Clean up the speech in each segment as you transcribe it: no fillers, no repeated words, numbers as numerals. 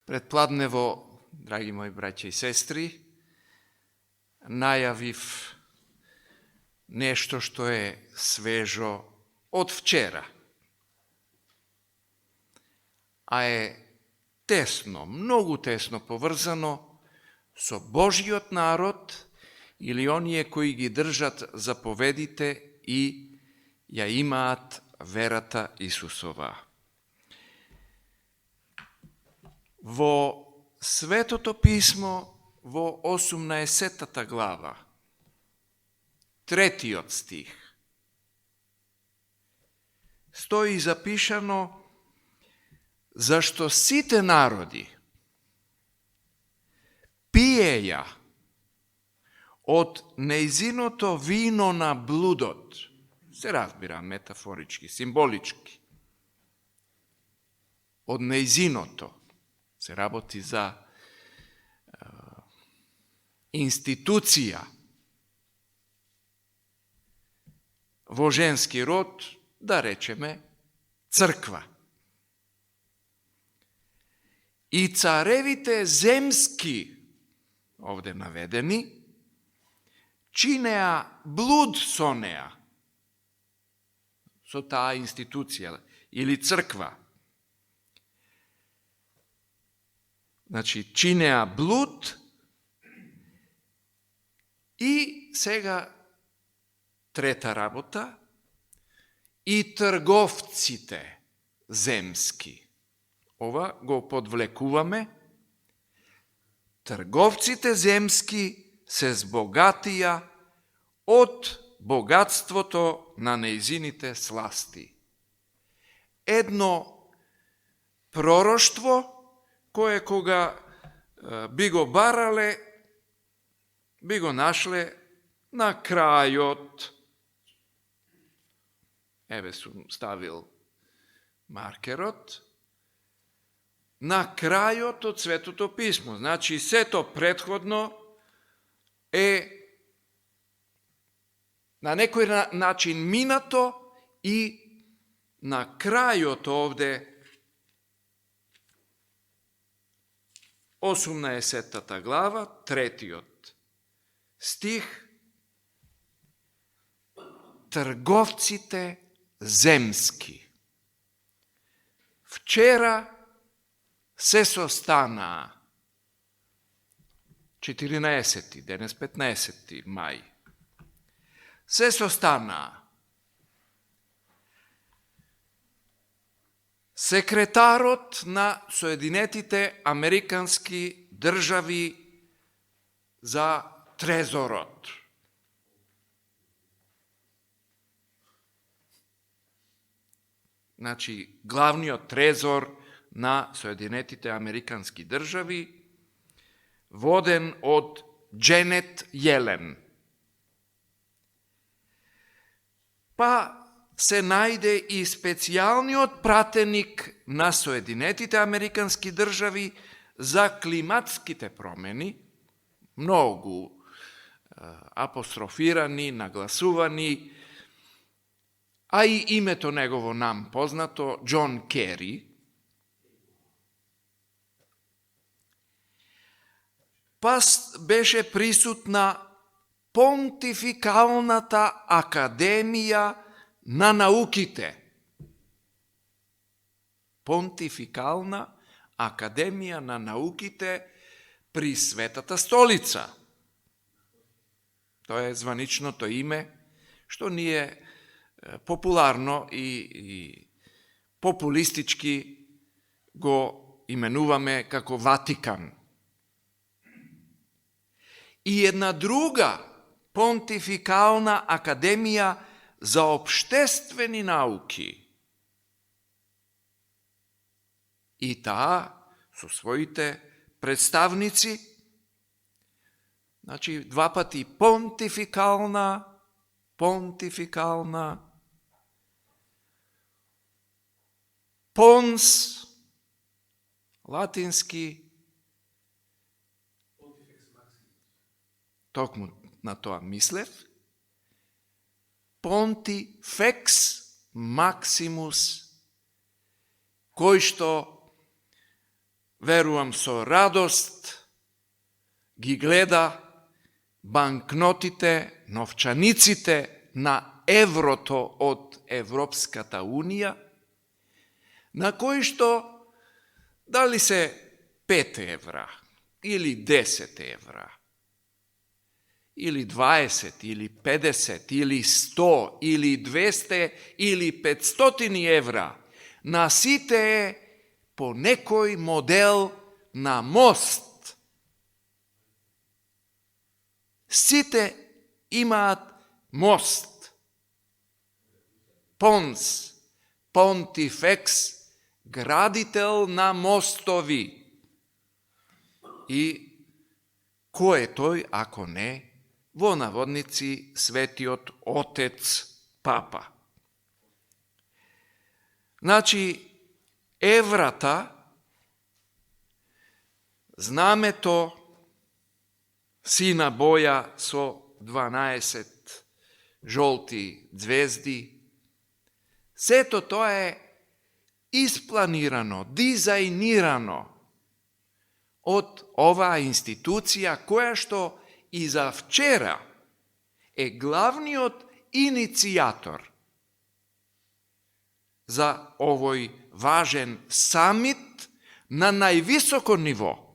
Предпладнево, драги мои браќа и сестри, најавив нешто што е свежо од вчера, а е тесно, многу тесно поврзано со Божиот народ или оние кои ги држат заповедите и ја имаат верата Исусова. Во Светото писмо, во 18-та глава, 3-тиот стих, стои запишано: зашто сите народи пиеја од нејзиното вино на блудот, се разбира метафорички, символички, од нејзиното, се работи за институција во женски род, да речеме црква. И царевите земски, овде наведени, чинеа блуд со неа, со таа институција или црква. Значи, чинеа блуд и сега трета работа, и трговците земски. Ова го подвлекуваме. Трговците земски се збогатија од богатството на нејзините сласти. Едно пророштво кое кога би го барале, би го нашле на крајот, еве сум ставил маркерот, на крајот од Светото писмо. Значи, сето претходно е на некој начин минато и на крајот овде 18-та глава, 3-тиот стих, трговците земски. Вчера се состанаа 14, денес 15 мај. Се состанаа секретарот на Соединетите Американски држави за трезорот. Значи, главниот трезор на Соединетите Американски држави, воден од Дженет Јелен. Па се најде и специјалниот пратеник на Соединетите Американски држави за климатските промени, многу апострофирани, нагласувани, а и името негово нам познато, Џон Кери. Па беше присутна Понтификалната академија на науките. Понтификална академија на науките при Светата столица. Тоа е званичното име, што ние популарно и популистички го именуваме како Ватикан. И една друга Понтификална академија за општествени науки. И таа со своите представници, значи два пати понтификална, понс, латински, токму на тоа мислев, Понтифекс Максимус, кој што верувам со радост, ги гледа банкнотите, новчаниците на еврото од Европската Унија, на кои што дали се 5 евра, или 10 евра, или 20, или 50, или 100, или 200, или 500 евра, на сите е по некој модел на мост. Сите имаат мост. Понс, понтифекс, градител на мостови. И кој е тој, ако не, во наводници, светиот отец папа? Значи, еврата, знамето, сина боја со 12 жолти звезди, сето тоа е испланирано, дизајнирано од оваа институција која што и за вчера е главниот иницијатор за овој важен самит на највисоко ниво.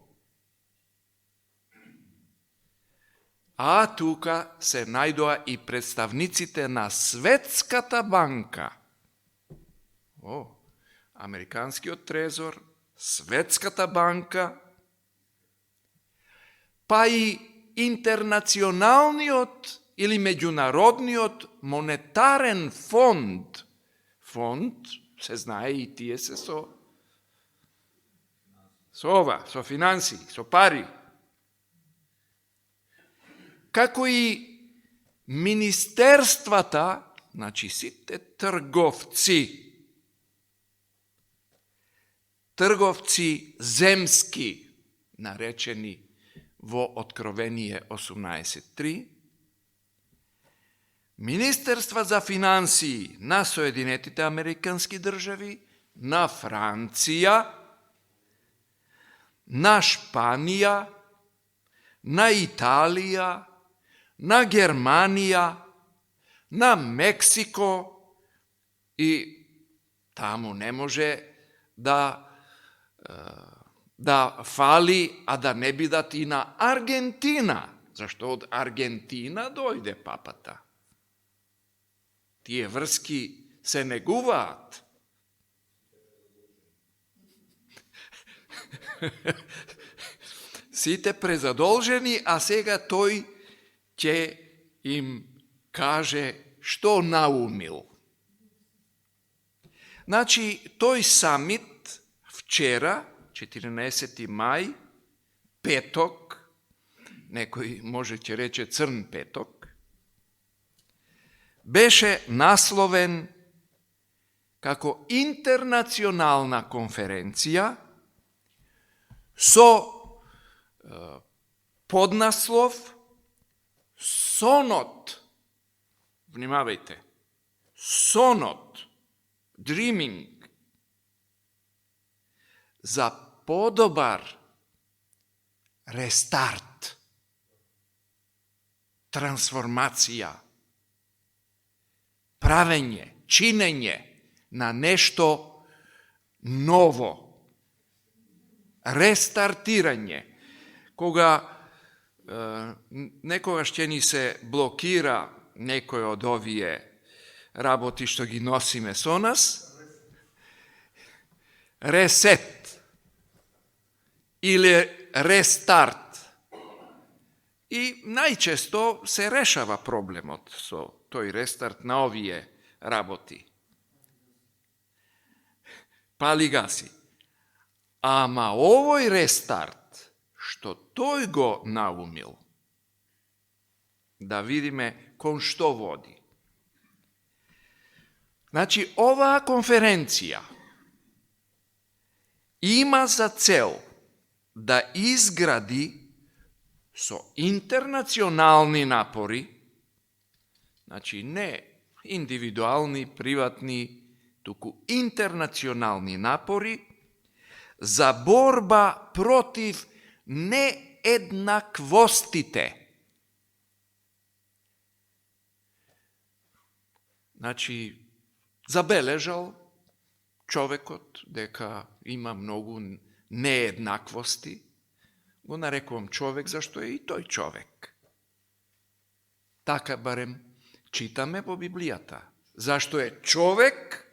А тука се најдоа и представниците на Светската банка. Американскиот трезор, Светската банка, па и интернационалниот или меѓународниот монетарен фонд. Фонд, се знае и тие се со финанси, со пари. Како и министерствата, значи сите трговци земски, наречени во Откровение 18.3, Министерства за финансии на Соединетите Американски држави, на Франција, на Шпанија, на Италија, на Германија, на Мексико и таму не може да фали, а да не бидат и на Аргентина, зашто од Аргентина дојде папата. Тие врски се негуваат. Сите презадолжени, а сега тој ќе им каже што наумил. Значи, тој самит вчера, 14. мај, петок, некој може ќе рече црн петок, беше насловен како интернационална конференција со поднаслов Сонот. Внимавајте. Сонот. Dreaming. За подобар рестарт. Трансформација. Правење, чинење на нешто ново. Рестартирање. Кога некогаш ќе ни се блокира некој од овие работи што ги носиме со нас, ресет или рестарт. И најчесто се решава проблемот со тој рестарт на овие работи. Пали гаси. Ама овој рестарт, што тој го наумил, да видиме кон што води. Значи, оваа конференција има за цел да изгради со интернационални напори, значи не индивидуални, приватни, туку интернационални напори, за борба против нееднаквостите. Значи, забележал човекот дека има многу нееднаквости, го нарекувам човек, зашто е и тој човек. Така барем читаме во Библијата. Зашто е човек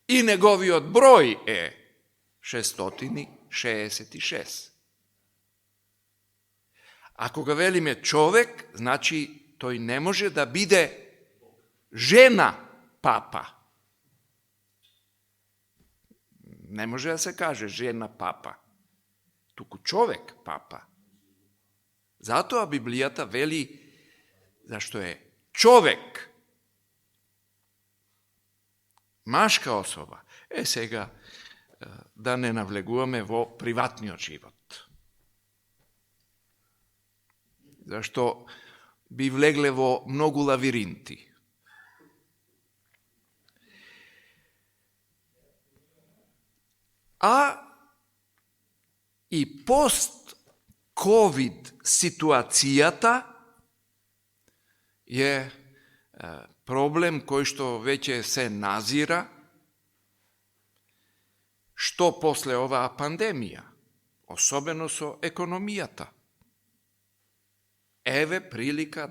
и неговиот број е 666. А кога велиме човек, значи тој не може да биде жена папа. Не може да се каже жена папа, туку човек папа. Затоа Библијата вели зашто е човек, машка особа. Сега да не навлегуваме во приватниот живот. Зашто би влегле во многу лавиринти. А и пост-ковид ситуацијата е проблем кој што веќе се назира, што после оваа пандемија, особено со економијата. Еве прилика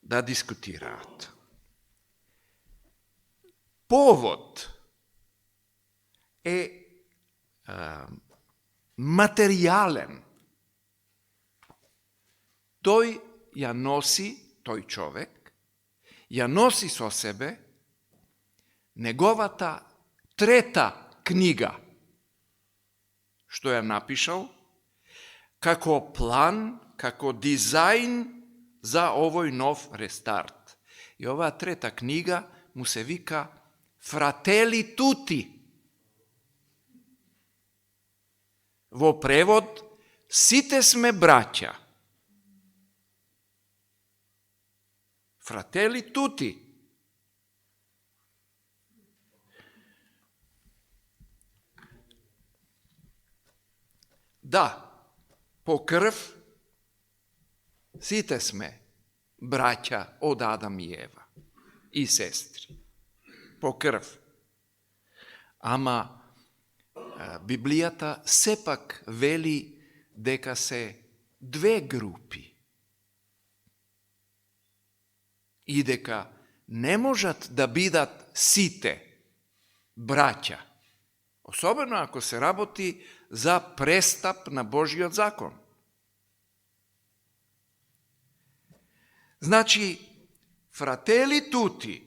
да дискутираат. Повод е материјален. Тој ја носи, тој човек, ја носи со себе неговата трета книга, што ја напишал, како план, како дизајн за овој нов рестарт. И оваа трета книга му се вика Fratelli Tutti. Во превод, сите сме браќа. Fratelli Tutti. Да, по крв сите сме браќа од Адам и Ева и сестри. По крв. Ама Библијата сепак вели дека се две групи и дека не можат да бидат сите браќа, особено ако се работи за престап на Божиот закон. Значи, Fratelli Tutti,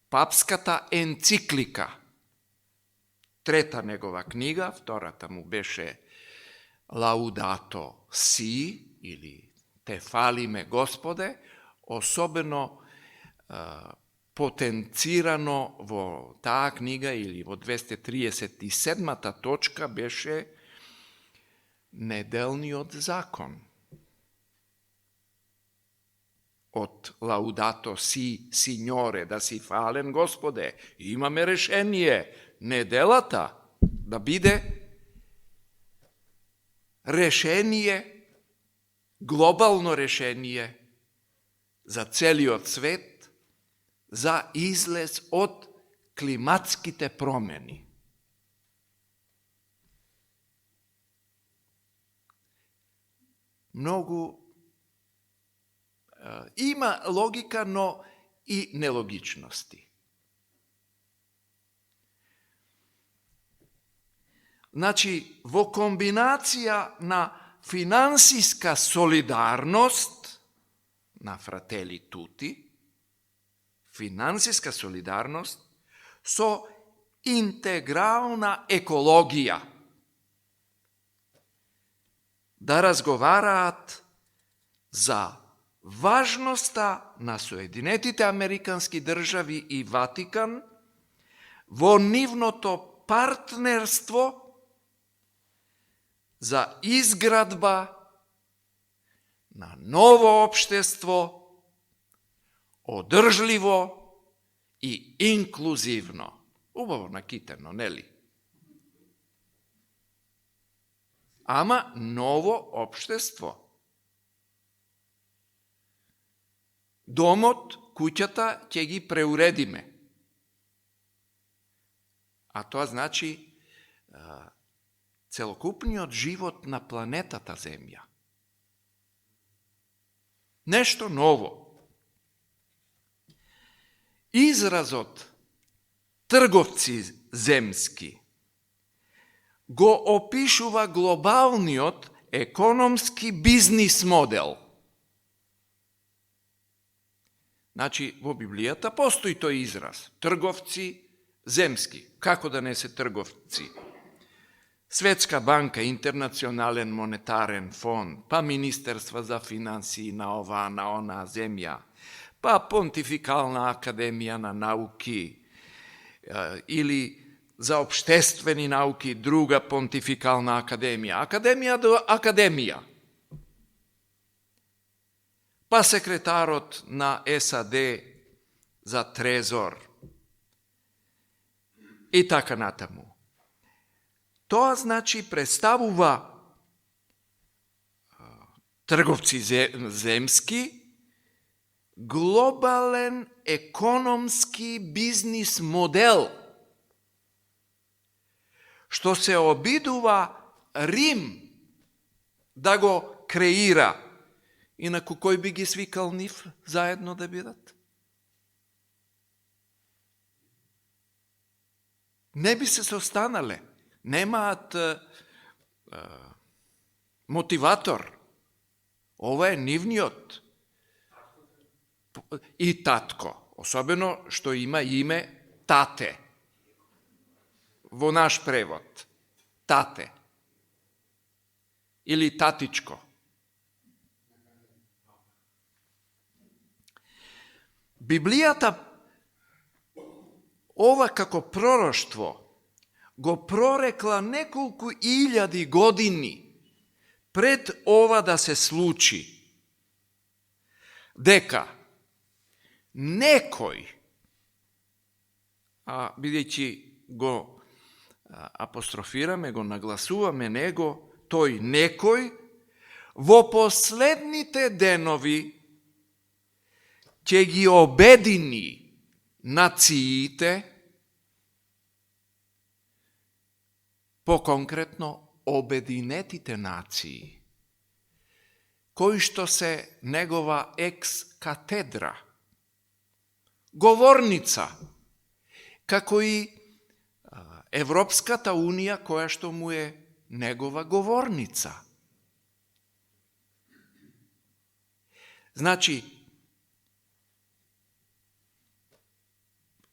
папската енциклика, трета негова книга, втората му беше Laudato Si, или Те фалиме Господе, особено потенцирано во таа книга или во 237-та точка беше неделниот закон. Од Laudato Si, Синьоре, да си фален Господе, имаме решение, неделата да биде решение, глобално решение за целиот свет, за излез од климатските промени. Многу има логика, но и нелогичности. Значи, во комбинација на финансиска солидарност на Fratelli Tutti, финансиска солидарност со интегрална екологија, да разговараат за важноста на Соединетите Американски држави и Ватикан во нивното партнерство за изградба на ново општество, одржливо и инклузивно. Убаво накитено, нели? Ама ново општество. Домот, куќата ќе ги преуредиме. А тоа значи целокупниот живот на планетата Земја. Нешто ново. Изразот трговци земски го опишува глобалниот економски бизнис модел. Значи, во Библијата постои тој израз. Трговци земски. Како да не се трговци? Светска банка, Интернационален монетарен фонд, па Министерства за финансии на ова, на она земја, па Понтификална академија на науки, или за обштествени науки, друга Понтификална академија, академија до академија. Па секретарот на САД за трезор и така натаму. Тоа значи представува трговци земски глобален економски бизнис модел, што се обидува Рим да го креира. Инаку кој би ги свикал нив заедно да бидат? Не би се состанале. Немаат мотиватор. Ова е нивниот. И татко. Особено што има име тате. Во наш превод. Тате. Или татичко. Библијата ова како пророштво го прорекла неколку илјади години пред ова да се случи. Дека некој, бидејќи го апострофираме, го нагласуваме него, тој некој во последните денови ќе ги обедини нациите, по-конкретно обединетите нации, кои што се негова екс-катедра, говорница, како и Европската унија, која што му е негова говорница. Значи,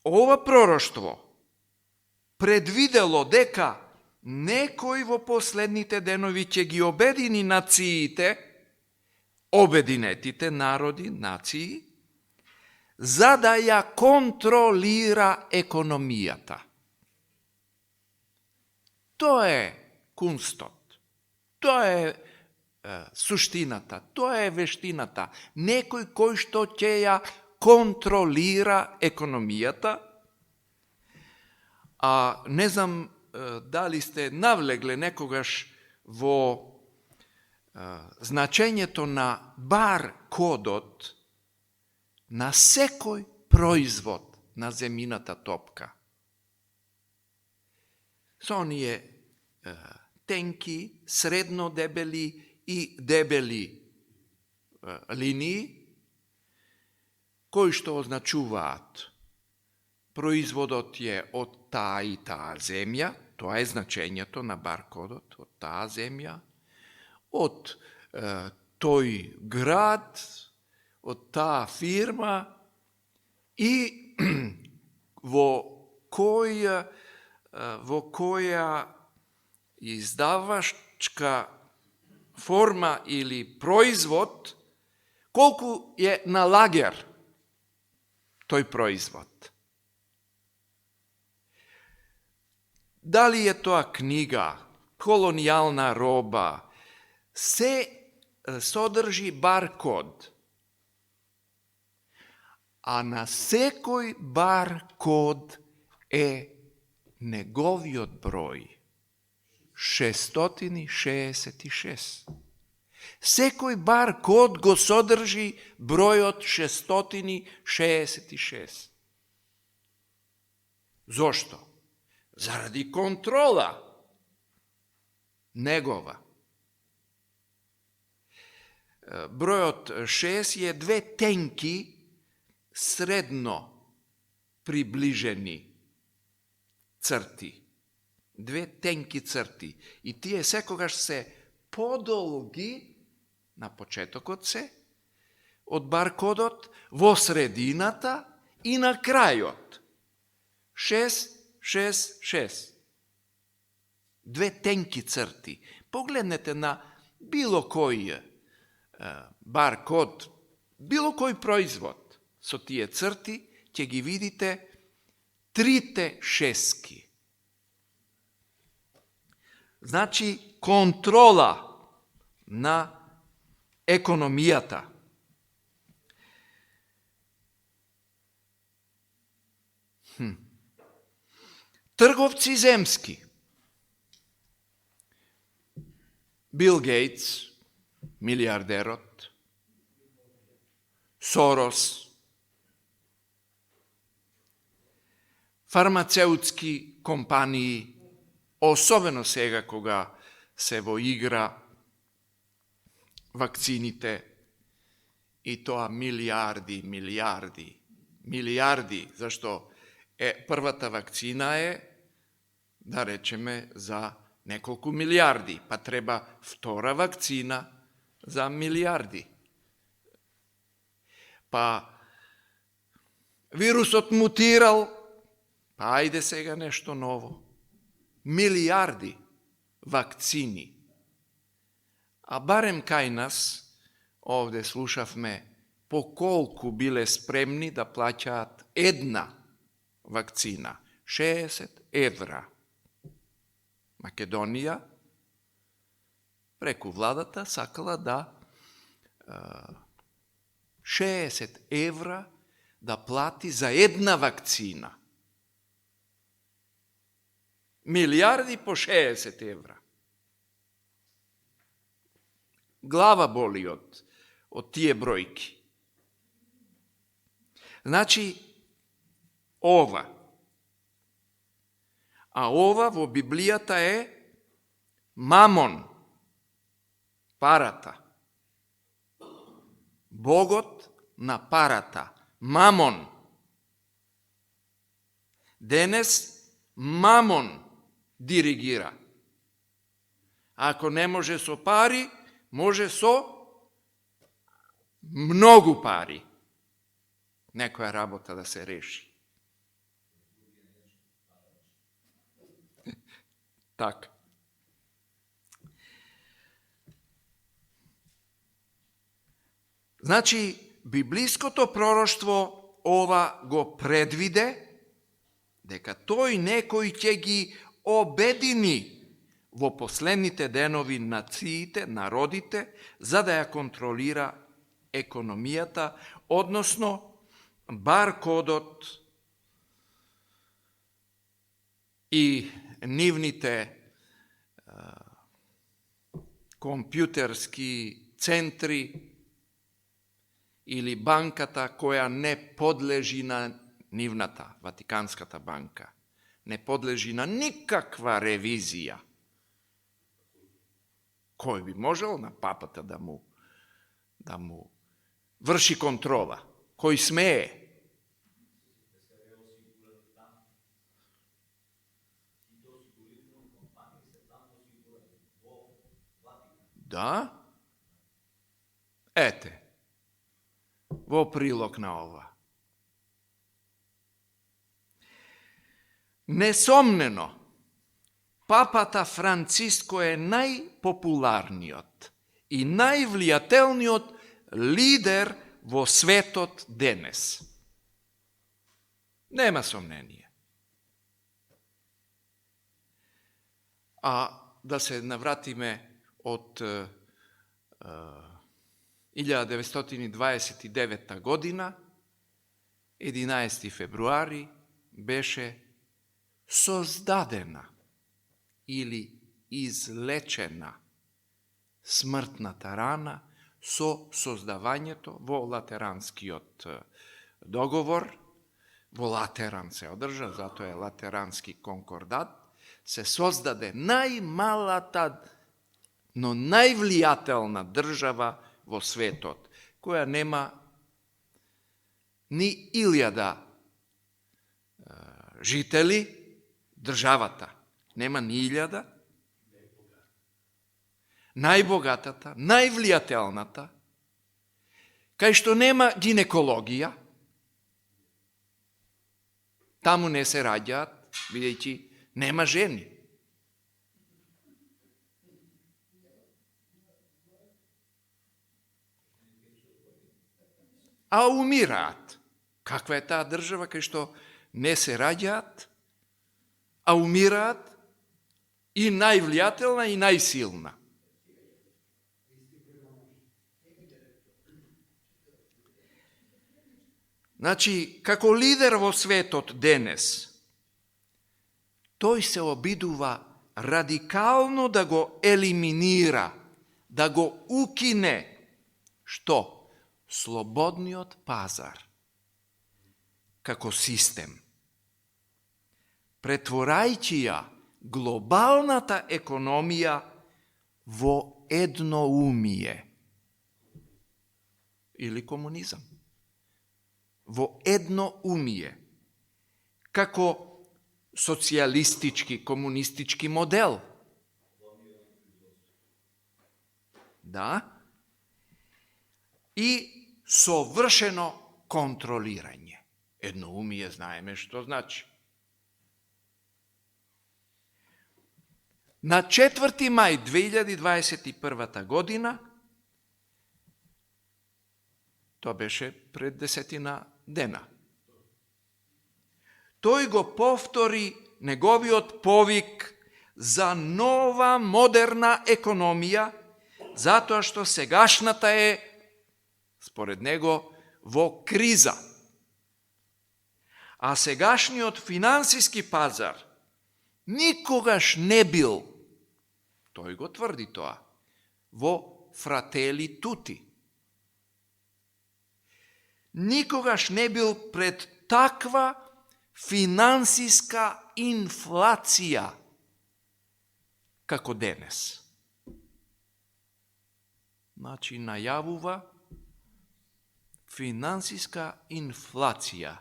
ова пророштво предвидело дека некој во последните денови ќе ги обедини нациите, обединетите народи, нации, за да ја контролира економијата. Тоа е кунстот, тоа е суштината, тоа е вештината. Некој кој што ќе ја контролира економијата. Не знам дали сте навлегле некогаш во значењето на бар-кодот на секој производ на земјината топка. Со оние тенки, средно дебели и дебели линии, кои што означуваат производот е од таа и таа земја, тоа е значењето на баркодот, од таа земја, од тој град, од таа фирма и во која издавачка форма или производ, колку е на лагер тој производ. Дали е тоа книга, колонијална роба, се содржи баркод. А на секој баркод е неговиот број 666. Секој бар код го содржи бројот 666. Зошто? Заради контрола негова. Бројот 6 е две тенки средно приближени црти. Две тенки црти. И тие секогаш се подолги на почетокот се, од баркодот, во средината и на крајот. 666. Две тенки црти. Погледнете на било кој баркод, било кој производ со тие црти, ќе ги видите трите шески. Значи, контрола на економијата. Трговци земски. Бил Гейтс, милиардерот, Сорос, фармацеутски компании, особено сега кога се во игра вакцините, и тоа милиарди, зашто првата вакцина е, да речеме, за неколку милиарди, па треба втора вакцина за милиарди. Па вирусот мутирал, па ајде сега нешто ново. Милиарди вакцини. А барем кај нас, овде слушавме, по колку биле спремни да плаќаат една вакцина. 60 евра. Македонија, преку владата, сакала да 60 евра да плати за една вакцина. Милиарди по 60 евра. Глава боли од тие бројки. Значи, ова. А ова во Библијата е мамон, парата. Богот на парата, мамон. Денес мамон диригира. Ако не може со пари, може со многу пари. Некоја работа да се реши. Така. Значи, библиското пророштво ова го предвиде, дека тој некој ќе ги обедини во последните денови нациите, народите, за да ја контролира економијата, односно баркодот и нивните компјутерски центри или банката која не подлежи на нивната, Ватиканската банка, не подлежи на никаква ревизија. Кој би можел на папата да му врши контрола? Кој смее? Да? Ете, во прилог на ова. Несомнено, папата Франциско е најпопуларниот и највлијателниот лидер во светот денес. Нема сомнение. А да се навратиме од 1929 година, 11. февруари, беше создадена или излечена смртната рана со создавањето во латеранскиот договор. Во Латеран се одржа, затоа е Латерански конкордат, се создаде најмалата, но највлијателна држава во светот, која нема ни 1000 жители, државата нема ни 1000, најбогатата, највлијателната, кај што нема гинекологија, таму не се раѓаат, бидејќи нема жени. А умираат. Каква е таа држава кај што не се раѓаат, а умираат и највлијателна и најсилна? Значи, како лидер во светот денес, тој се обидува радикално да го елиминира, да го укине, што? Слободниот пазар, како систем, претворајќи ја глобалната економија во едноумие или комунизам. Во едноумие, како социјалистички, комунистички модел. Да? И совршено контролирање. Едноумие знаеме што значи. На 4. мај 2021 година, тоа беше пред 10 дена, тој го повтори неговиот повик за нова модерна економија, затоа што сегашната е, според него, во криза. А сегашниот финансиски пазар никогаш не бил, тој го тврди тоа, во фратели тути. Никогаш не бил пред таква финансиска инфлација како денес. Значи, најавува финансиска инфлација.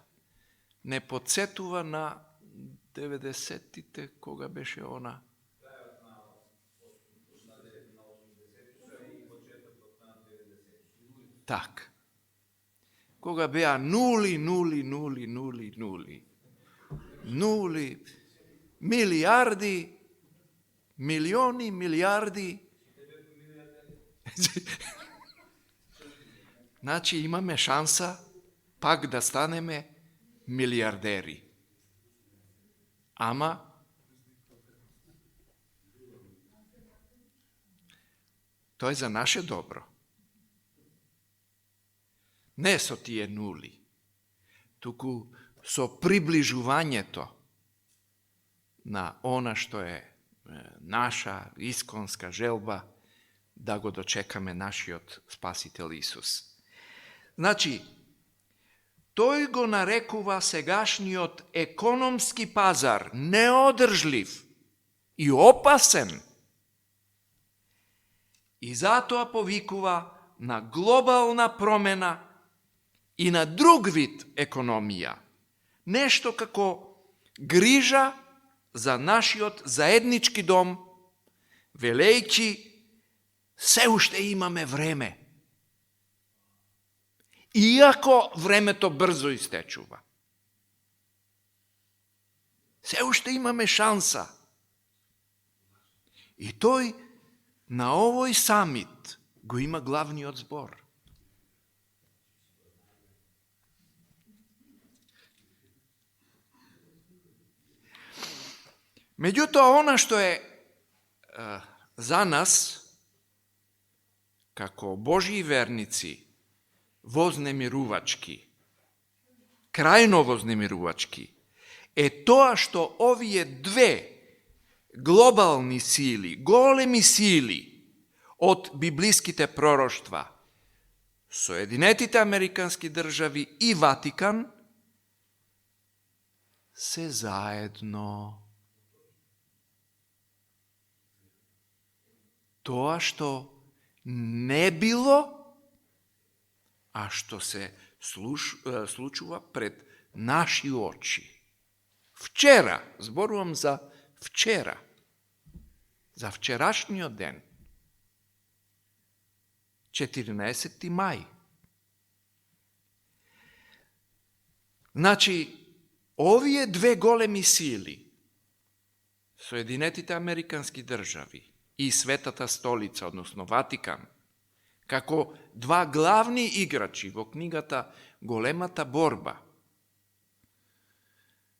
Не подсетува на 90-тите, кога беше она? Так. Кога беа нули, милиарди, милиони, милиарди. Значи имаме шанса пак да станеме милиардери. Ама тоа е за наше добро. Не со тие нули, туку со приближувањето на она што е наша исконска желба да го дочекаме нашиот Спасител Исус. Значи, тој го нарекува сегашниот економски пазар неодржлив и опасен. И затоа повикува на глобална промена и на друг вид економија. Нешто како грижа за нашиот заеднички дом, велејќи се уште имаме време. Иако времето брзо истечува. Се уште имаме шанса. И тој на овој самит го има главниот збор. Меѓутоа, она што е за нас, како Божји верници, вознемирувачки, крајно вознемирувачки, тоа што овие две глобални сили, големи сили од библиските пророштва, Соединетите Американски држави и Ватикан, се заедно. Тоа што не било, а што се случува пред наши очи. Вчера, зборувам за вчера, за вчерашниот ден, 14. мај. Значи, овие две големи сили, Соединетите Американски држави и Светата столица, односно Ватикан, како два главни играчи во книгата Големата борба,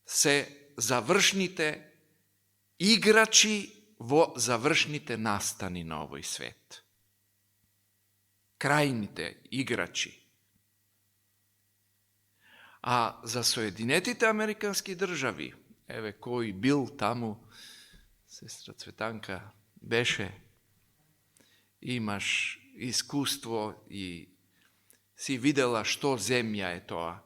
се завршните играчи во завршните настани на овој свет. Крајните играчи. А за Соединетите Американски држави, еве кој бил таму, сестра Цветанка беше, имаш искуство и си видела што земја е тоа.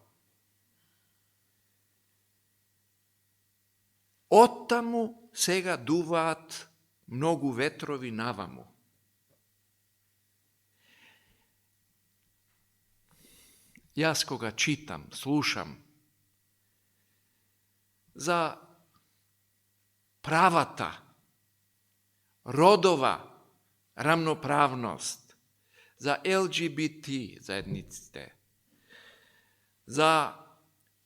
Оттаму сега дуваат многу ветрови наваму. Јас кога читам, слушам за правата, родова рамноправност, за ЛГБТ заедниците, за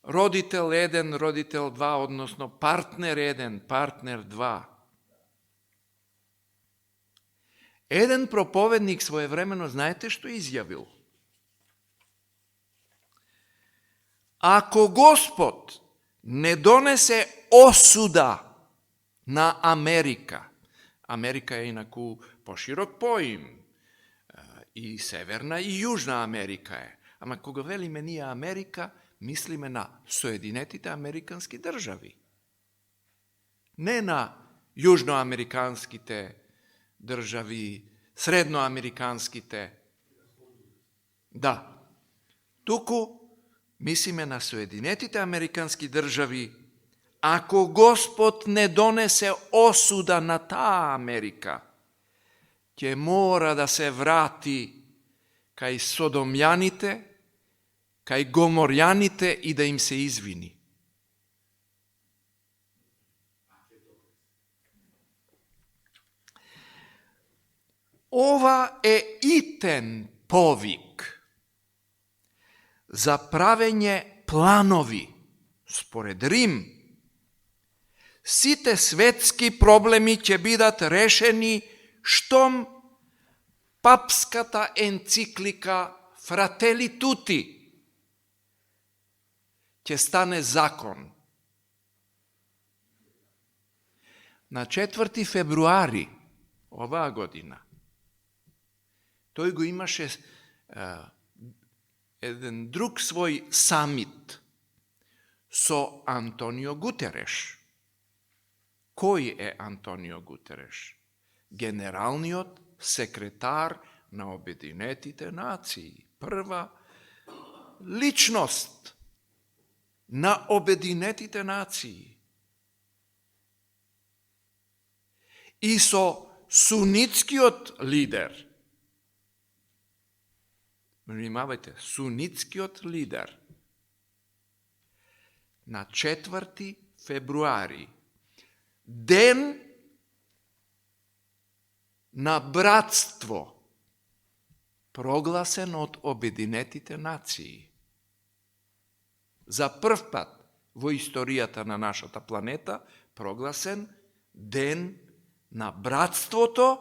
родител 1, родител 2, односно партнер 1, партнер 2. Еден проповедник своевремено, знаете што изјавил? Ако Господ не донесе осуда на Америка, Америка е инаку поширок поим, и Северна и Јужна Америка е, ама кога велиме ние Америка, мислиме на Соединетите Американски држави. Не на јужноамериканските држави, средноамериканските. Да. Туку мислиме на Соединетите Американски држави, ако Господ не донесе осуда на таа Америка, ќе мора да се врати кај Содомјаните, кај Гоморјаните и да им се извини. Ова е итен повик за правење планови според Рим. Сите светски проблеми ќе бидат решени штом папската енциклика Фратели Тути ќе стане закон. На 4. февруари оваа година тој го имаше еден друг свој самит со Антонио Гутереш. Кој е Антонио Гутереш? Генералниот секретар на Обединетите нации. Прва личност на Обединетите нации. И со сунитскиот лидер, внимавајте, сунитскиот лидер, на 4. февруари, ден на братство, прогласен од Обединетите нации. За прв пат во историјата на нашата планета прогласен ден на братството,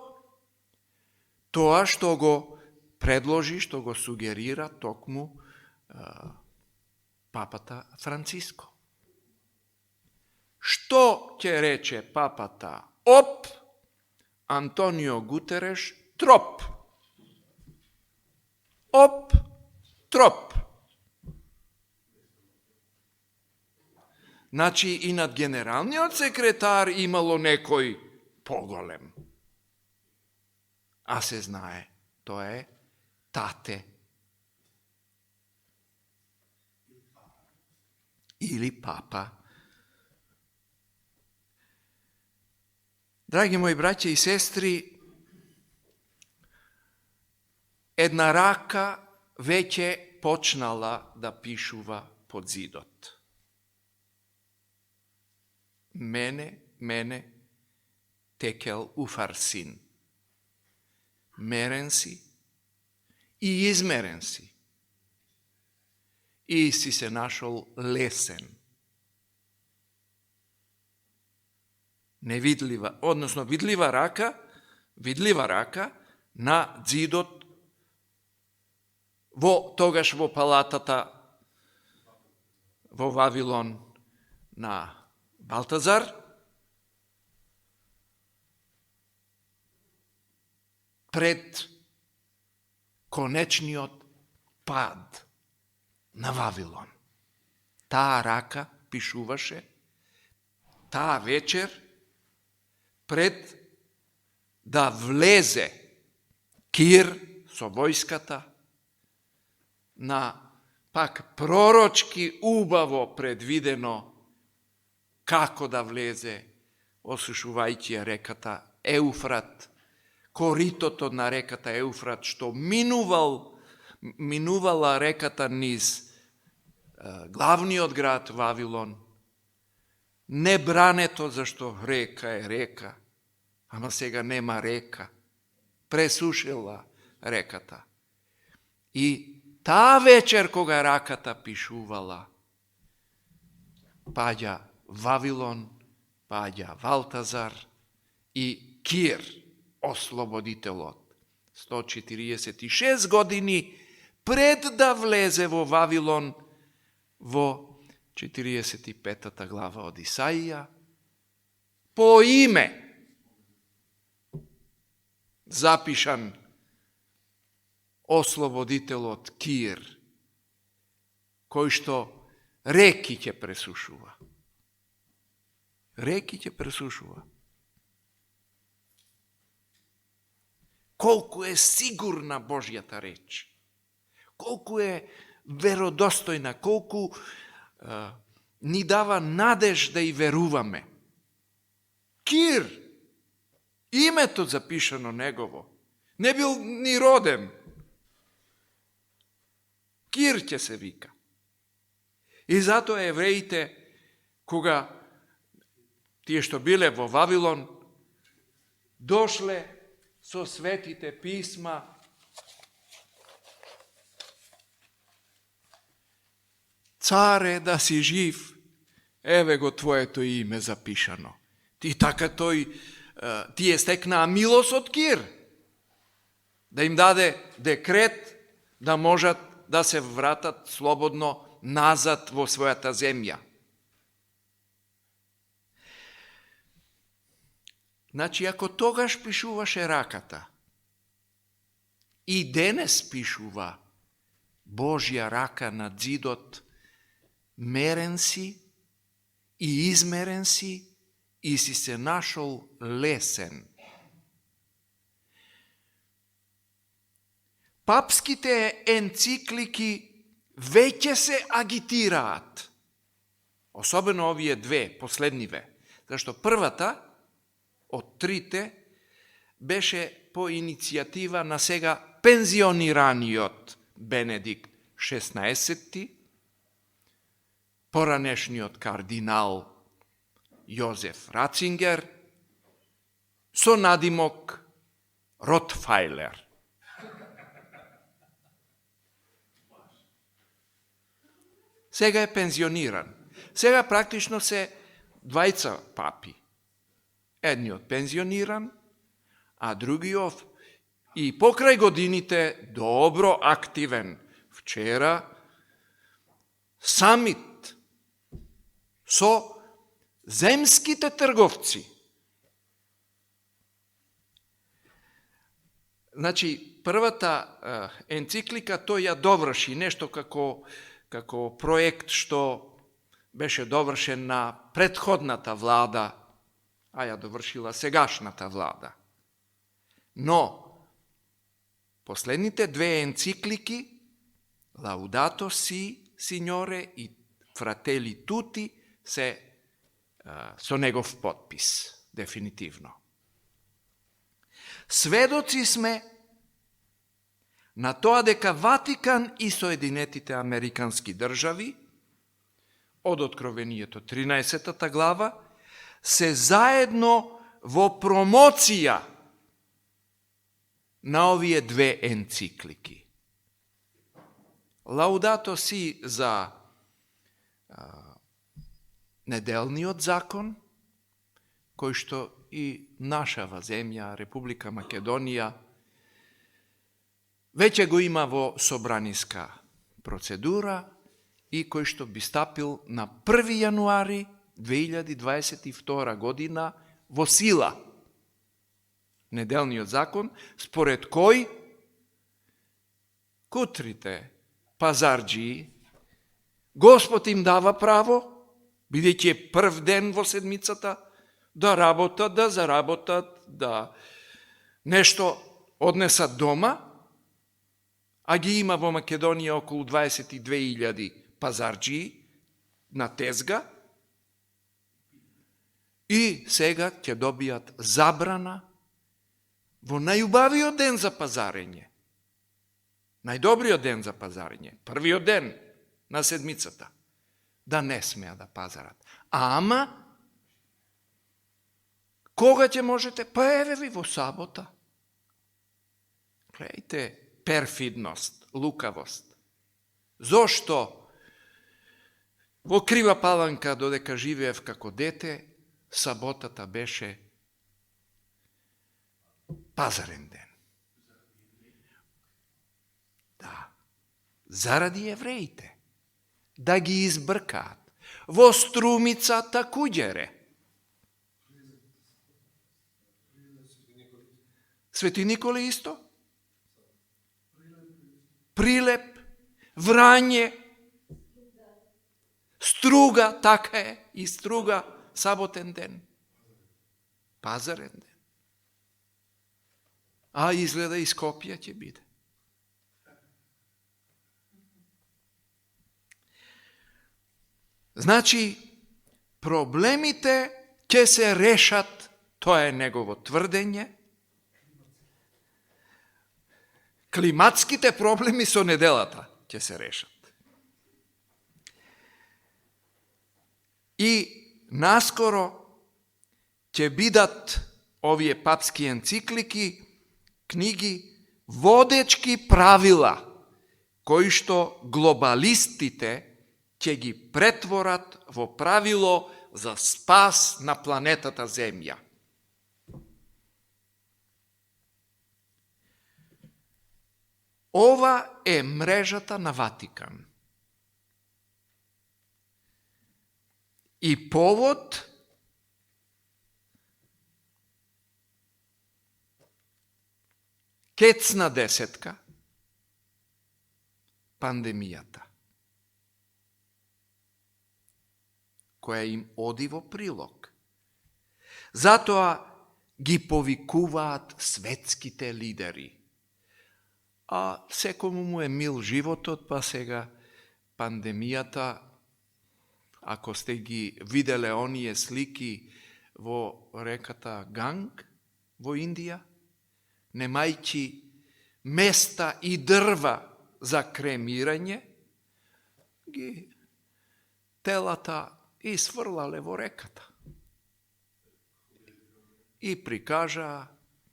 тоа што го предложи, што го сугерира токму папата Франциско. Што ќе рече папата оп, Антонио Гутереш троп. Оп, троп. Значи и над генералниот секретар имало некој поголем. А се знае, тоа е тате. Или папа. Драги мои браќа и сестри, една рака веќе почнала да пишува под зидот. Мене, текел уфарсин. Мерен си и измерен си. И си се нашол лесен. Невидлива, односно видлива рака на зидот тогаш во палатата во Вавилон на Балтазар, пред конечниот пад на Вавилон. Таа рака пишуваше таа вечер пред да влезе Кир со војската на пак пророчки убаво предвидено како да влезе, осушувајќи реката Еуфрат, коритото на реката Еуфрат, што минувала реката низ главниот град Вавилон, не брането, зашто река е река, ама сега нема река, пресушила реката. И таа вечер, кога раката пишувала, паѓа Вавилон, паѓа Валтазар и Кир, ослободителот. 146 години пред да влезе во Вавилон во 45-та глава од Исаија, по име запишан ослободителот Кир, кој што реки ќе пресушува. Реки ќе пресушува. Колку е сигурна Божјата реч, колку е веродостојна, колку ни дава надеж да и веруваме. Кир, името запишано негово, не бил ни роден. Кир ќе се вика. И затоа евреите, кога тие што биле во Вавилон, дошле со светите писма, царе, да си жив, еве го твоето име запишано. И така тие стекнаа милост од Кир, да им даде декрет да можат да се вратат слободно назад во својата земја. Значи, ако тогаш пишуваше раката, и денес пишува Божја рака на зидот, мерен си и измерен си и си се нашол лесен. Папските енциклики веќе се агитираат. Особено овие две, последниве. Зашто првата од трите беше по иницијатива на сега пензионираниот Бенедикт XVI, поранешниот кардинал Јозеф Рацингер, со надимок Ротфайлер. Сега е пензиониран. Сега практично се двајца папи. Едниот пензиониран, а другиот и покрај годините добро активен. Вчера самит со земските трговци. Значи, првата енциклика тој ја доврши, нешто како проект што беше довршен на предходната влада, а ја довршила сегашната влада. Но, последните две енциклики, Laudato Si, Signore и Fratelli Tutti, се со негов подпис, дефинитивно. Сведоци сме на тоа дека Ватикан и Соединетите Американски држави од Откровението 13 глава се заедно во промоција на овие две енциклики. Laudato Si за неделниот закон, кој што и нашава земја, Република Македонија, веќе го има во собраниска процедура и кој што би стапил на 1. јануари 2022 година во сила. Неделниот закон, според кој кутрите пазарџии Господ им дава право, бидејќи е прв ден во седмицата, да работат, да заработат, да нешто однесат дома, а ги има во Македонија околу 22.000 пазарџии на тезга, и сега ќе добијат забрана во најубавиот ден за пазарење, најдобриот ден за пазарење, првиот ден на седмицата, да не смеа да пазарат. Ама, кога ќе можете? Па еве ви во сабота. Гледајте, перфидност, лукавост. Зошто во Крива Паланка, додека живеев како дете, саботата беше пазарен ден. Да, заради евреите, да ги избркаат. Во Струмицата куѓере. Свети Николи исто? Прилеп, Врање, Струга, така е, и Струга, саботен ден. Пазарен ден. А изгледа и Скопје ќе биде. Значи, проблемите ќе се решат, тоа е негово тврдење. Климатските проблеми со неделата ќе се решат. И наскоро ќе бидат овие папски енциклики, книги, водечки правила, кои што глобалистите ќе ги претворат во правило за спас на планетата Земја. Ова е мрежата на Ватикан. И повод кецна десетка, пандемијата, која им оди во прилог. Затоа ги повикуваат светските лидери. А секому му е мил животот, па сега пандемијата, ако сте ги виделе оние слики во реката Ганг во Индија, немајќи места и дрва за кремирање, ги телата и сврлале во реката. И прикажа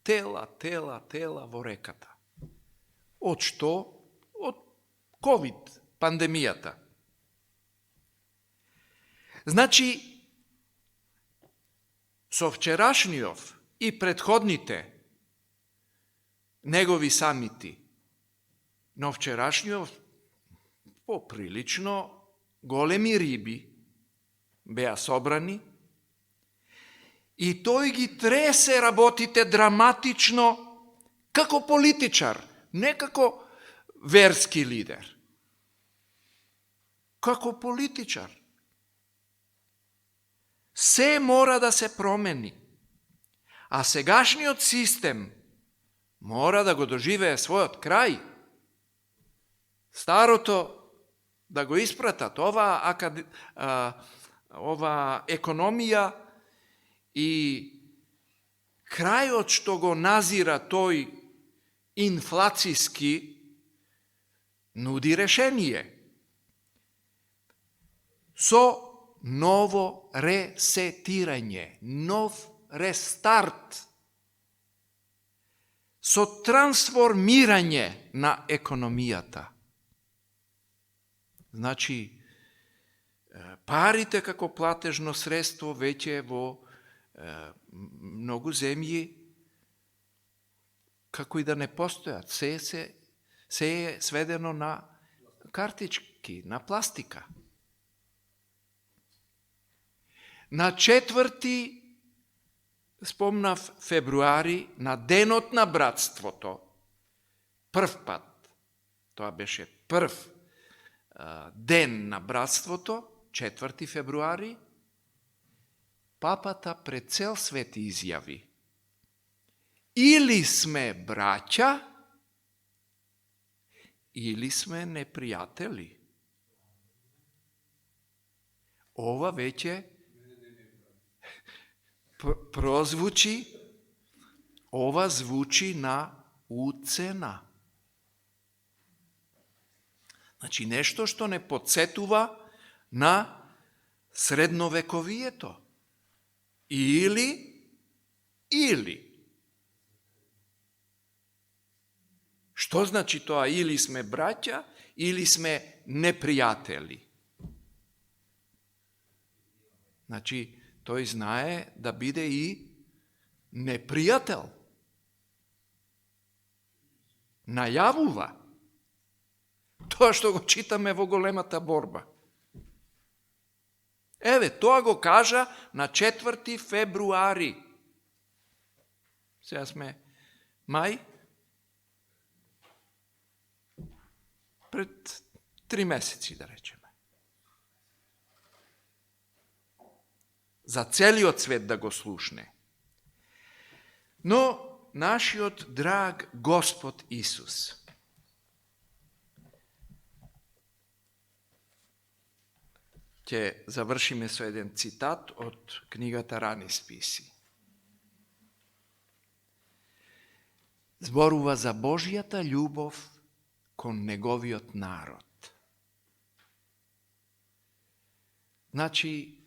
тела во реката. Од што? Од ковид, пандемијата. Значи, со вчерашниот и предходните негови самити, но вчерашниот поприлично големи риби беа собрани и тој ги тресе работите драматично како политичар, не како верски лидер. Како политичар. Се мора да се промени. А сегашниот систем мора да го доживее својот крај. Старото да го испратат, ова економија и крајот што го назира тој инфлацијски нуди решение. Со ново ресетирање, нов рестарт, со трансформирање на економијата. Значи, парите како платежно средство веќе во многу земји како и да не постојат. Се е сведено на картички, на пластика. На 4. спомнав февруари, на денот на братството, прв пат, тоа беше прв ден на братството, 4. февруари, папата пред цел свет изјави: или сме браќа, или сме непријатели. Ова веќе прозвучи, ова звучи на уцена. Значи, нешто што не подсетува на средновековието. Или. Што значи тоа или сме браќа, или сме непријатели? Значи, тој знае да биде и непријател. Најавува. Тоа што го читаме во големата борба. Еве, тоа го кажа на 4. февруари. Сега сме мај. Пред 3 месеци, да речеме. За целиот свет да го слушне. Но нашиот драг Господ Исус ќе завршиме со еден цитат од книгата Рани списи. Зборува за Божјата љубов кон неговиот народ. Значи,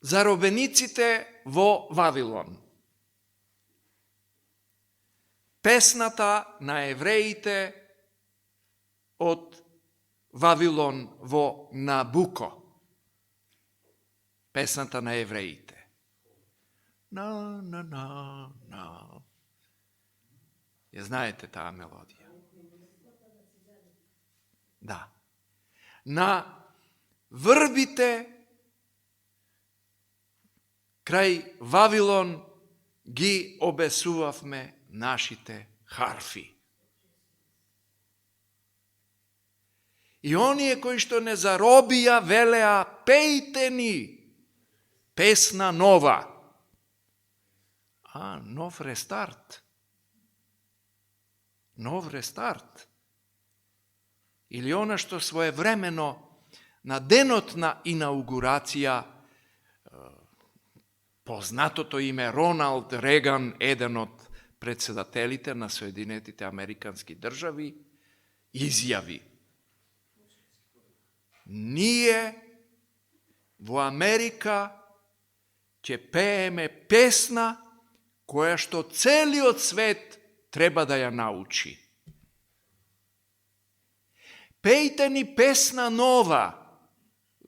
заробениците во Вавилон. Песната на евреите од Вавилон во Набуко. Песната на евреите. На. Ја знаете таа мелодија? Да. На врбите крај Вавилон ги обесувавме нашите харфи. И оние кои што не заробија велеа: пејте ни песна нова. Нов рестарт. Нов рестарт. Или она што своевремено на денот на инаугурација познатото име Роналд Реган, еден од председателите на Соединетите Американски држави, изјави: ние во Америка ќе пееме песна која што целиот свет треба да ја научи. Пејте ни песна нова,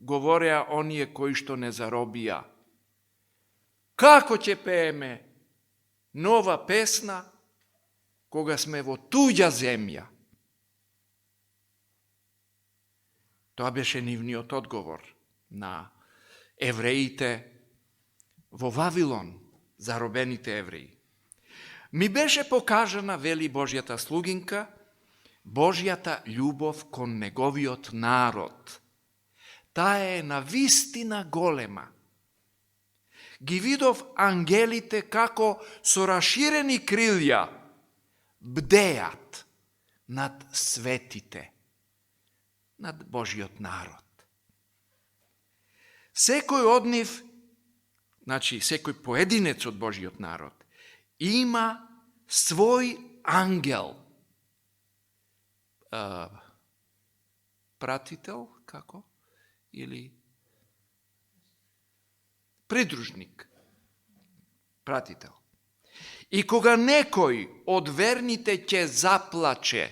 говореа оние кои што не заробија. Како ќе пееме нова песна кога сме во туѓа земја? Тоа беше нивниот одговор на евреите во Вавилон, заробените евреи. Ми беше покажана, вели Божјата слугинка, Божјата љубов кон неговиот народ. Таа е на вистина голема. ги видов ангелите како со раширени крилја бдеат над светите, над Божиот народ. Секој од нив, значи секој поединец од Божиот народ, има свој ангел, пратител, како? Или придружник, пратител. И кога некој од верните ќе заплаче,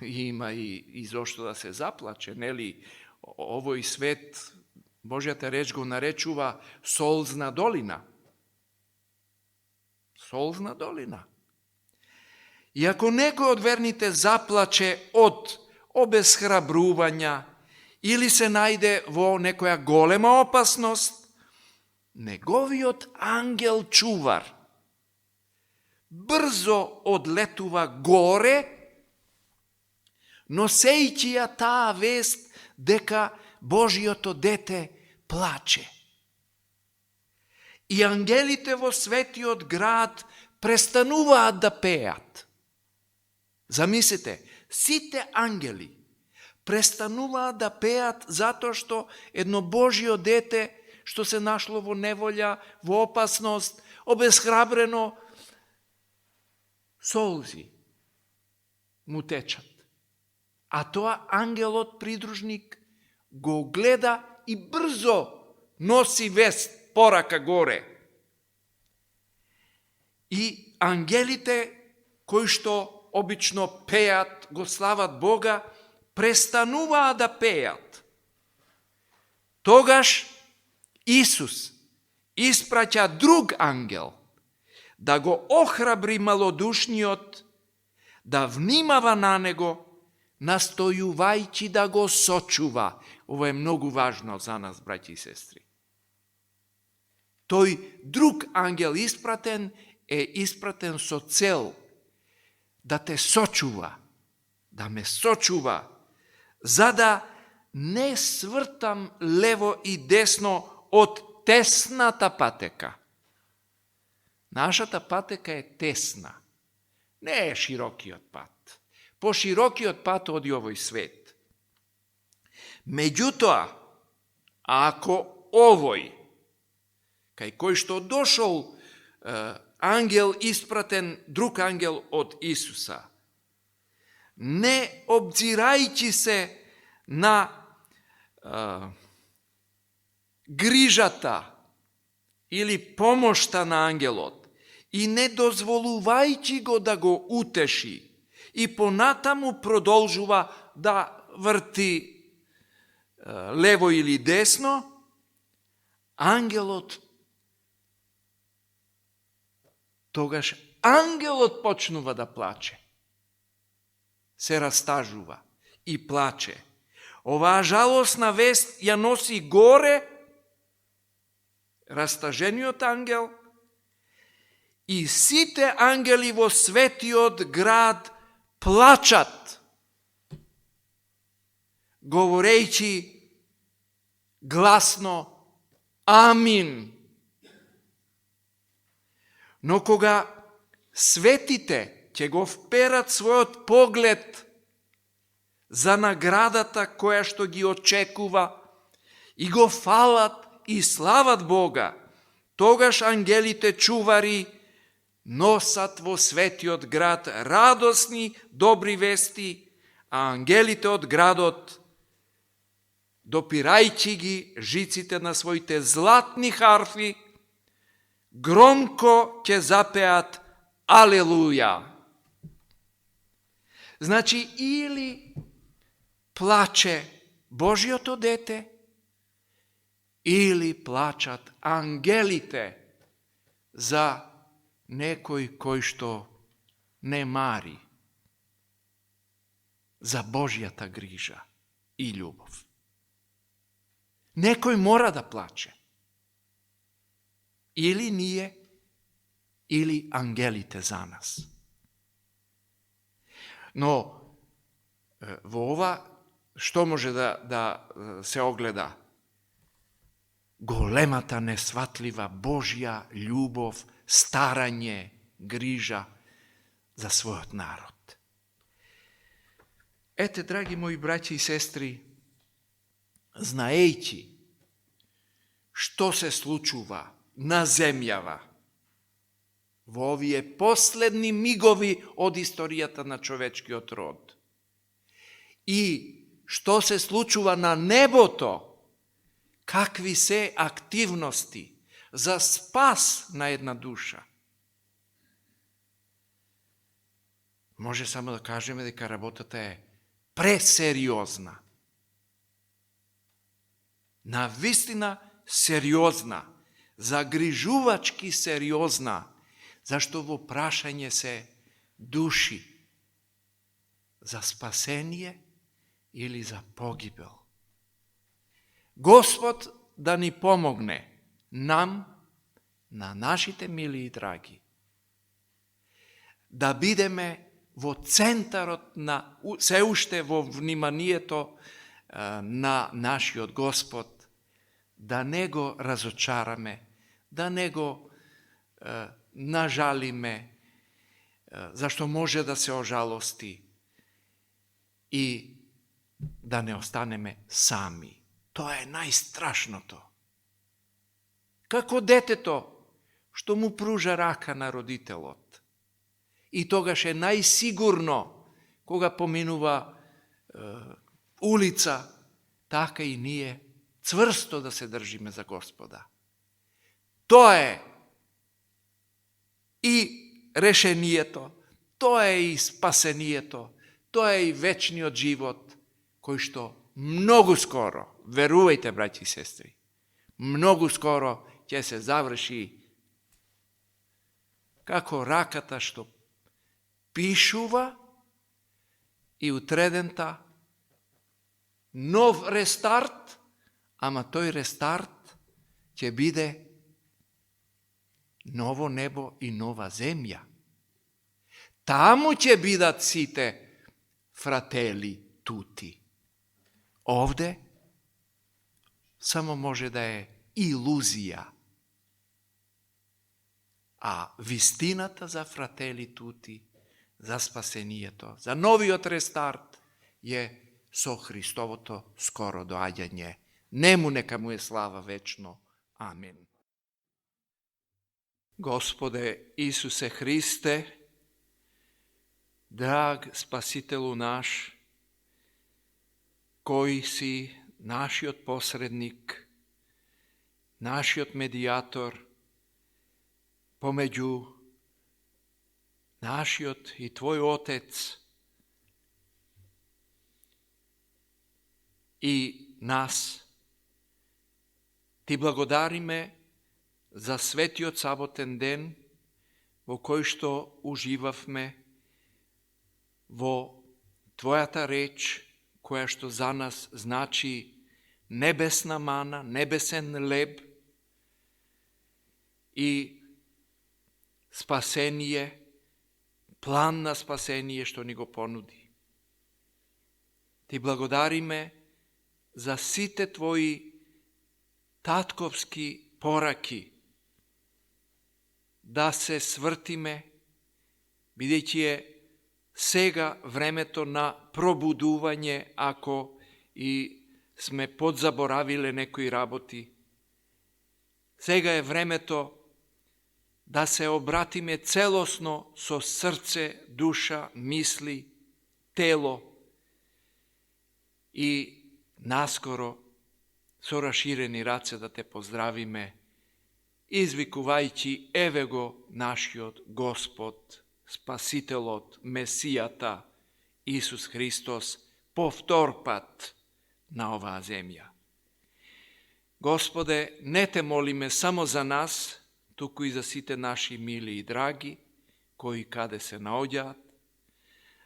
има и зошто да се заплаче, нели? Овој свет, Божјата реч го наречува солзна долина. Солзна долина. И ако некој од верните заплаче од обесхрабрувања или се најде во некоја голема опасност, неговиот ангел чувар брзо одлетува горе, носејќи ја таа вест дека Божиото дете плаче. И ангелите во светиот град престануваат да пеат. Замислите, сите ангели престануваат да пеат затоа што едно Божјо дете што се нашло во неволја, во опасност, обесхрабрено, солзи му течат. А тоа ангелот придружник го гледа и брзо носи вест, порака горе. И ангелите кои што обично пеат, го слават Бога, престануваат да пеат. Тогаш Исус испраќа друг ангел да го охрабри малодушниот, да внимава на него, настојувајќи да го сочува. Ова е многу важно за нас, браќи и сестри. Тој друг ангел е испратен со цел да те сочува, да ме сочува, за да не свртам лево и десно од тесната патека. Нашата патека е тесна, не е широкиот пат. По широкиот пат оди овој свет. Меѓутоа, ако овој, кај кој што дошол ангел испратен, друг ангел од Исуса, не обзирајќи се на грижата или помошта на ангелот и не дозволувајќи го да го утеши и понатаму продолжува да врти лево или десно, тогаш ангелот почнува да плаче. Се растажува и плаче. Оваа жалосна вест ја носи горе растажениот ангел и сите ангели во светиот град плачат, говорејќи гласно Амин. Но кога светите ќе го вперат својот поглед за наградата која што ги очекува и го фалат и слават Бога, тогаш ангелите чувари носат во светиот град радосни, добри вести, а ангелите од градот, допирајќи ги жиците на своите златни харфи, громко ќе запеат Алелуја. Значи, или плаче Божиото дете, или плачат ангелите за некој кој што не мари за Божјата грижа и љубов. Некој мора да плаче. Или ние, или ангелите за нас. Но во ова што може да се огледа? големата несватлива Божја љубов, старање, грижа за својот народ. Ете, драги мои браќи и сестри, знаејќи што се случува на земјава во овие последни мигови од историјата на човечкиот род и што се случува на небото, какви се активности за спас на една душа, може само да кажеме дека работата е пресериозна. Навистина сериозна, загрижувачки сериозна, зашто во прашање се души за спасение или за погибел. Господ да ни помогне, нам, на нашите мили и драги, да бидеме во центарот на, се уште во вниманието на нашиот Господ, да не го разочараме, да не го нажалиме, зашто може да се ожалости и да не останеме сами. Тоа е најстрашното. Како детето што му пружа рака на родителот. И тогаш е најсигурно кога поминува улица, така и ние цврсто да се држиме за Господа. Тоа е и решението, тоа е и спасението, тоа е и вечниот живот, кој што многу скоро, верувајте, браќи и сестри, многу скоро ќе се заврши како раката што пишува и утредента нов рестарт, ама тој рестарт ќе биде ново небо и нова земја. Таму ќе бидат сите фратели тути. Овде само може да е илузија. А вистината за фратели тути, за спасението, за новиот рестарт е со Христовото скоро доаѓање. Нему нека му е слава вечно. Амин. Господе Исусе Христе, драг Спасителу наш, кој си нашиот посредник, нашиот медијатор помеѓу нашиот и Твој Отец и нас, Ти благодариме за светиот саботен ден во кој што уживавме во Твојата реч, која што за нас значи небесна мана, небесен леб и спасение, план на спасение што ни го понуди. Ти благодариме за сите Твои татковски пораки, да се свртиме, бидејќи е сега времето на пробудување, ако и сме подзаборавиле некои работи. Сега е времето да се обратиме целосно со срце, душа, мисли, тело и наскоро со раширени раце да те поздравиме, извикувајќи еве го нашиот Господ, Спасителот, Месијата, Исус Христос, повтор пат на оваа земја. Господе, не те молиме само за нас, туку и за сите наши мили и драги, кои каде се наоѓаат,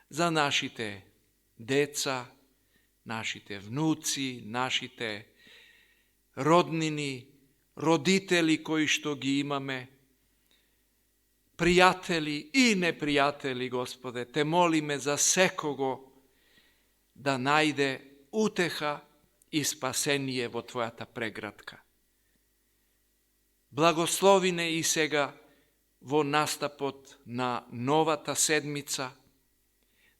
за нашите деца, нашите внуци, нашите роднини, родители кои што ги имаме, пријатели и непријатели, Господе, те молиме за секого да најде утеха и спасение во Твојата преградка. Благословине и сега во настапот на новата седмица.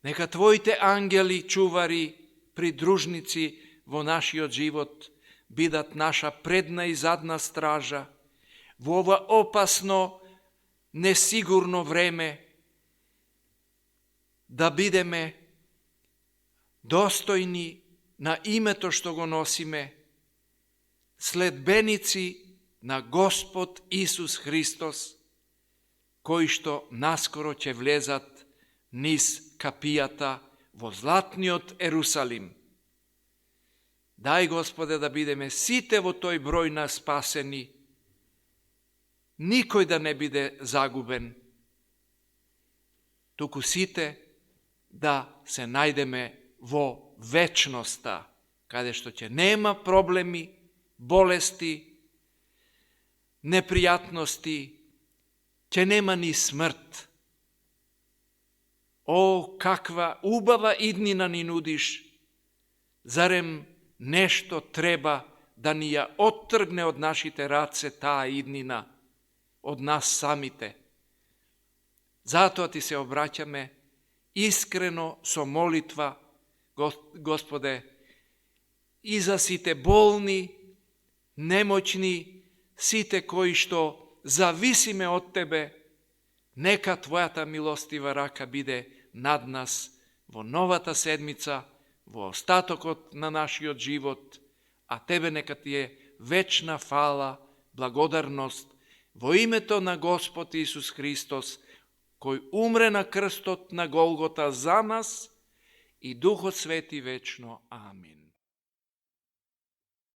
Нека Твоите ангели, чувари, придружници во нашиот живот бидат наша предна и задна стража во ова опасно, несигурно време, да бидеме достојни на името што го носиме, следбеници на Господ Исус Христос, кои што наскоро ќе влезат низ капијата во златниот Ерусалим. Дај, Господе, да бидеме сите во тој број на спасени, никој да не биде загубен, туку сите да се најдеме во вечноста, каде што ќе нема проблеми, болести, непријатности, ќе нема ни смрт. О, каква убава иднина ни нудиш! Зарем нешто треба да ни ја оттргне од нашите раце таа иднина, од нас самите? Затоа Ти се обраќаме искрено со молитва, Господе, и за сите болни, немоćни, сите кои што зависиме од Тебе, нека Твојата милостива рака биде над нас во новата седмица, во остатокот на нашиот живот, а Тебе нека Ти е вечна фала, благодарност, во името на Господ Исус Христос, кој умре на крстот на Голгота за нас, и Духот Свети вечно. Амин.